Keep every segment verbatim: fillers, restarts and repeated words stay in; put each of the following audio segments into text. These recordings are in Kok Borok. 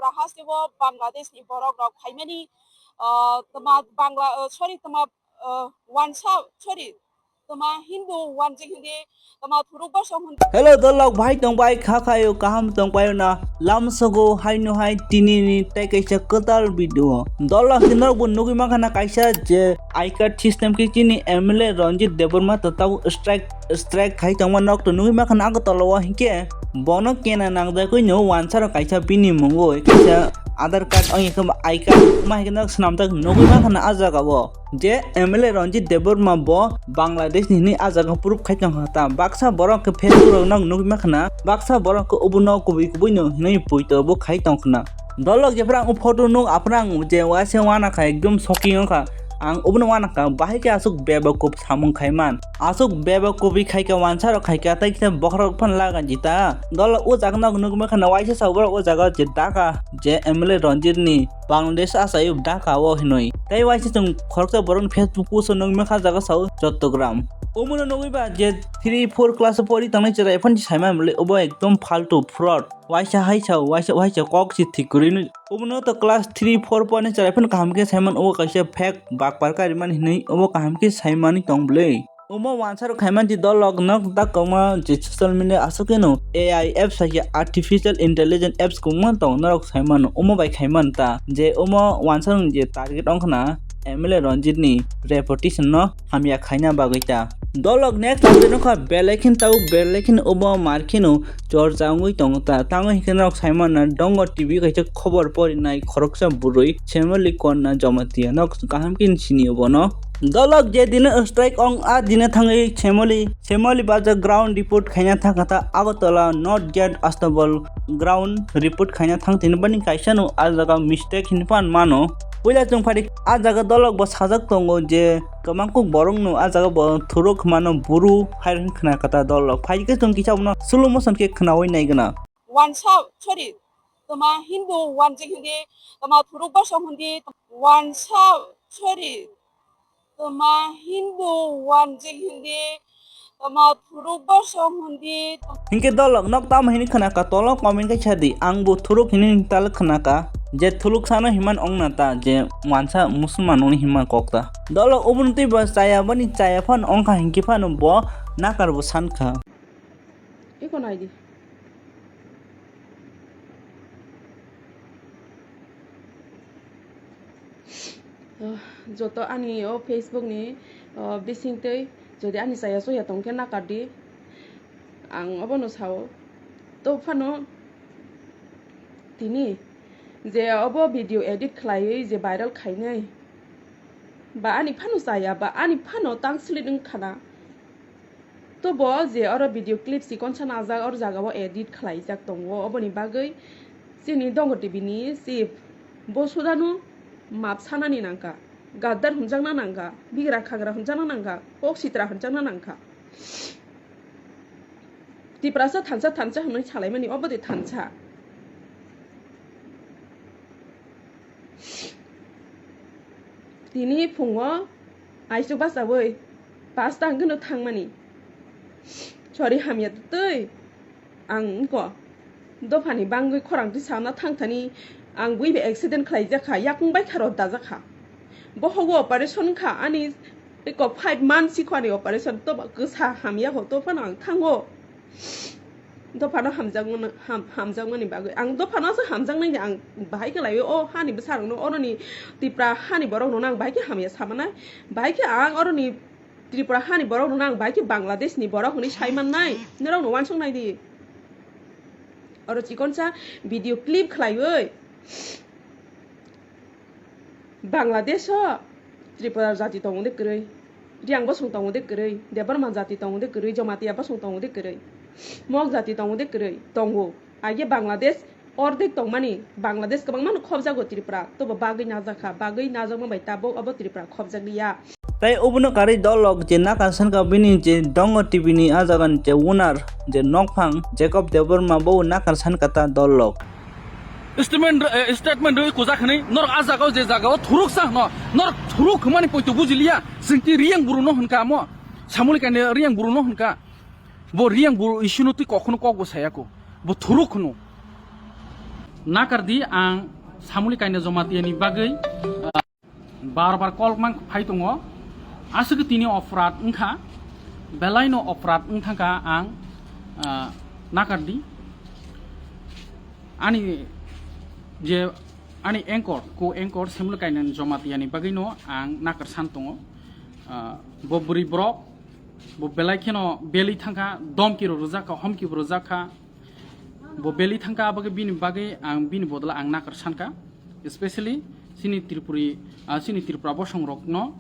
Tripura haste o Bangladesh ni borok rok phaimani, ah, tma Bangla, ah, sorry, tma, ah, wansa, sorry, tma Hindu wanjik hindi, tma thuruk bosong hindi. Hello dolok, bhai tong bai kha khayo, kaham tong payo na? Lam sogo hai no hai tini ni tei kaisa kwtal video. Dolok, norok bo nugwi mankha na kaisa je I card system khe chini M L A Ranjit Debbarma to tabo strike, strike khai tongma nok to nugwi mankha na Agartala o, hinkhe bono kena nangjagwi no wansa rok kaisa bini mungo kaisa Aadhaar card, ong khe I card ma hai khe nok swnamjak nugwi mankha na ah jaga o. Je M L A Ranjit Debbarma bo Bangladesh ni hinwi ah jaga proof khai tongkha ta. Baksa borok khe Facebook rok no nugwi mankha na, baksa borok khe obono kubui kubui no hinwi poito bo khai tongkha na. Dolok jephra ang o photo nuk, aphra ang je waisa wana kha, ekdom shocking wngkha. Ang obono wana kha, bahai khe aswk bebakhup samung khai man. Aswk bebakhupi khai kha, wansa rok khai kha, tei khe bokhorok phano laga jita. Dolok o jaga no nugwi mankha na, waisa sa borok o jaga je Dhaka, je M L A Ranjit ni Bangladesh achai Dhaka o hinwi. Tei waisa chwng khoroksa borok ni Facebook post o nugwi mankha, jaga sao Chattogram. Omono nugwi ba je three four class o pori tongnai chwrai phano sai man bwle, obo ekdom faltu fraud. Waisa hai sao, waisa, waisa kok si thik kwrwi nw. Obono to class three four pori chwrai phano kaham khe sai man, obo kaisa fake bakpar kari man hinwi obo kaham khe sai manwi tong bwle. Omo wansa rok khai man di dolok nok dak kongma je social media aswk khe no A I apps hai khe artificial intelligence apps kwbangma tong norok sai mano, omo bai khai man ta je omo wansa rok je target wngkha na M L A Ranjit ni reputation no hamya khaina bagwi ta. Dolok next update wngkha belai khe tabuk belai khe obo mar khe no chorcha wngwi tongo ta, tamo hinkhe norok sai man na Dongo T V kaisa khobor porinai khoroksa bwrwi Semoli Konna Jamatia nok kaham khe sini obo no. Dolok je dine strike ong a dine thangwi Semoli, Semoli Bazar ground report khaina thangkha ta Agartala North Gate Astabal ground report khaina thang tini bani kaisa no ah jaga mistake hinwi phan mano. Puila chwng phaidi ah jaga dolok bo sajak tongo je kwbangkuk borok no ah jaga bo thuruk mano buru hai khna kata dolok. Phaidi khe chwng kisa bono slow motion khe khnawi nai gana. Wansa, sorry, tma Hindu wanjik hindi, tma thuruk bosong hindi, wansa, sorry, tma Hindu wanjik hindi, tma thuruk bosong hindi. Hinkhe dolok nok tamo hini khna ka tolo comment khe sa di, ang bo thuruk hini tal khna ka, je thuruk sano himan ong na ta, je wansa musulman ongni himan kok ta. Dolok obono tei bo chaya bani chaya phano ong kha hinkhe phano bo nakar bo san kha. Eko nai di. Ah, joto ani o Facebook ni, ah, bising twi jodi ani chaya chuya tong khe nakar di. Ang obono sao. To phano tini je obo video edit khlaiwi je viral khainai. Ba ani phano chaya, ba ani phano tang slit wng khana. To bo je oro video clip chikon sa najak, oro jaga o edit khlaijak tongo, oboni bagwi chini Dongo T V ni chief bo sudano map sanani nangkha, gaddar hwnjakna nangkha, bigra khagra hwnjakna nangkha, kok sitra hwnjakna nangkha. Tiprasa thansa thansa hwnwi salaimani, obo de thansa. Tini phungo aisuk bachaui pasta hwnkhe no thangmani. Sorry, hamya twi ang wngkha. Dophani bangwi khorang twi sana thangthani ang bui bai accident khlaijak kha, yakung bai kha rw dajak kha. Bohogo operation kha ani, eko five months si kho ani operation, to kwsa hamya ho, to phano ang thango. Dophano hamjakmano, ham-, hamjakmani bagwi. Ang dophano se hamjaknai de ang bahai khe lai o hani bwsarokno, oroni Tripura hani borokno ang bahai khe hamya samanai. Bahai khe ang oroni Tripura hani borokno ang bahai khe Bangladesh ni borok hwnwi sai mannai. Norokno uansuk nai di. Oro chikonsa video clip khlaiwi. Bangladesh o Tripura jati tongo de kwrwi, Riang bosong tongo de kwrwi, Debbarma jati tongo de kwrwi, Jamatia bosong tongo de kwrwi, Mok jati tongo de kwrwi, tongo. Aige Bangladesh ordek tongmani, Bangladesh kwbangma no khobjago Tripura, tobo bagwi najakha, bagwi najakma bai tabuk obo Tripura khobjakliya. Tei obono karwi dolok je nakar sankha bini je Dongo T V ni ah jaga ni je owner je nokphang Jacob Debbarma bo nakar sankha ta dolok. Statement, eh, statement rwi kuja khwnwi norok ah jaga o je jaga o thuruk sa hwno, norok thuruk hwnmani poito bujiliya, chwng twi Riyang buru no hwnkha amo, Samoli kani Riyang buru no hwnkha, bo Riyang buru issue no twi kok hwno kok bo saya ko, bo thuruk hwno. Nakardi, ang Samuli Kainai Jamatia ni bagwi, ah, bar bar call mang phai tongo. Aswk tini oprad wngkha, belaino oprad wngthangkha, ang, ah, nakardi. Ani je, ani anchor, co-anchor Samuli Kainai Jamatia ni bagwino ang nakar san tongo. Ah, bo bwrwi borok, bo belai kheno belwi thangkha, domki rok rwjakha, homki bo rwjakha. Bo belwi thangkha, abagwi bini bagwi ang bini bodol ang nakar sankha, especially chini Tripuri, ah, chini Tripura bosong rokno,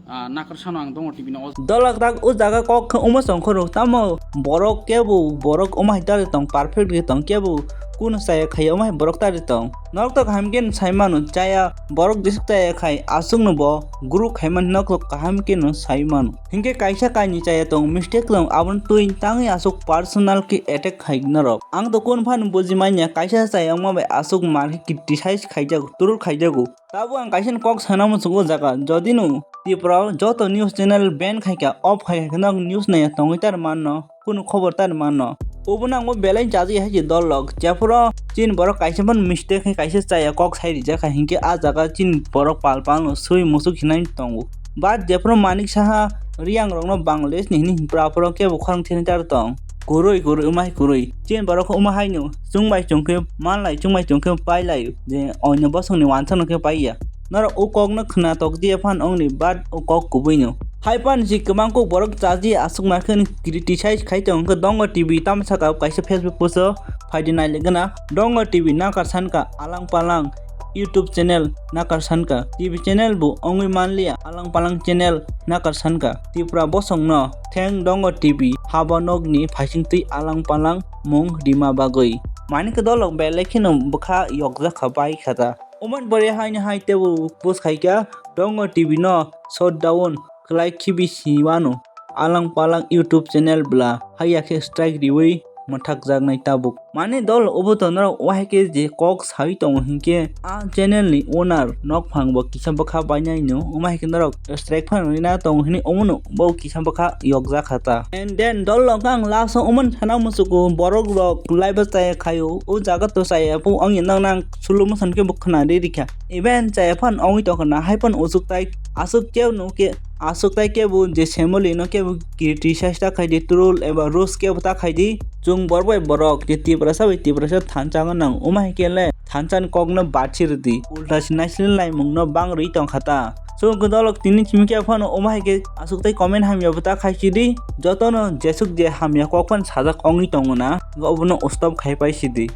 ah, nakar sano ang Dongo T V no. Dolak rak o jaga kok khe omo songkhoro, tamo borok kebo borok omo hai tari tong, perfect ri tong, kebo kuno chaya khai omo hai borok tari tong. Norok to kaham khe sai mano, chaya borok jesuk chaya khai aswk no bo guru khai man, nok to kaham khe no sai mano. Hinkhe kaisa kainwi chaya tong, mistake tong, aboni twi tangwi aswk personal khe attack khai norok. Ang to kun phano buji manya, kaisa chaya wngma bai aswk mar khe criticize khaijago, troll khaijago. Tabuk ang kaisa kok sana muchungo jaga, jodi no Tripura o joto news channel ban khaikha, off khaikha, nok news naiya tongwi tar manno, kunu khobor tar manno. Obono ang bo belai chajakya hai se dol rok, jephuru chini borok kaisa phano mistake khai kaisa chaya kok sai rijak kha, hinkhe ah jaga chini borok pal pal no swi musuk hinai tongo. But jephuru Manik Saha Riyang rokno Bangladesh ni hini hinkhe aphuru kebo khorang thani tar tong. Kwrwi kwrwi wmai kwrwi. Chini borok wngma haino chwng bai chwng khe manlai, chwng bai chwng khe pailai, je oino bosongni wansano khe paiya. Norok o kokno khwnatok diya phan ongni, but o kok kubuino. Hai phan si kwbang kok borok chaji aswk ma khe criticize khai tong khe Dongo T V tamo saka kaisa Facebook post o phaidi nai le gana. Dongo T V nakar sankha alang palang YouTube channel nakar sankha. T V channel bo ongwi manliya, alang palang channel nakar sankha. Tripura bosongno theng Dongo T V haba nokni phaisingtwi alang palang mung rima bagwi. Manik dolok belai kheno bwkha yokjak kha bai kha ta. Oman bore haini hai tebo post khaikha, Dongo T V no shutdown khlai khibi siwano. Alang palang YouTube channel bwla haiya khe strike riwi mwthakjaknai tabuk. Mane dol obo to norok wahai khe je kok sawi tongo hinkhe a channel ni owner nokphang bo kisa bwkha bainai no, omo hai khe norok strike phano rina tongo hinwi omono bo kisa bwkha yokjak kha ta. And then dol rok ang last o omo sana muchugo borok rok live o chaya khaio, o jaga to chaya phu ang nang nang slow motion khe bo khna ri rikha. Even chaya phan ongwi tongkha na hai phan usuk tai aswk kebo no khe aswk tai kebo je Samuli no kebo criticize ta khai di, troll eba roast kebo ta khai di. Chwng borok bai borok je Tiprasa bai Tiprasa thansa gwnang, omo hai khe le thansa ni kok no bachi rwdi, ulta si naisle laimung no bang rwi tongkha ta. Chwng khe dolok tini chimikya phano omo hai khe aswk tai comment hamya bo ta khai si di, joto no jesuk je hamya kok phan sajak ongwi tongo na, obono stop khai pai si di.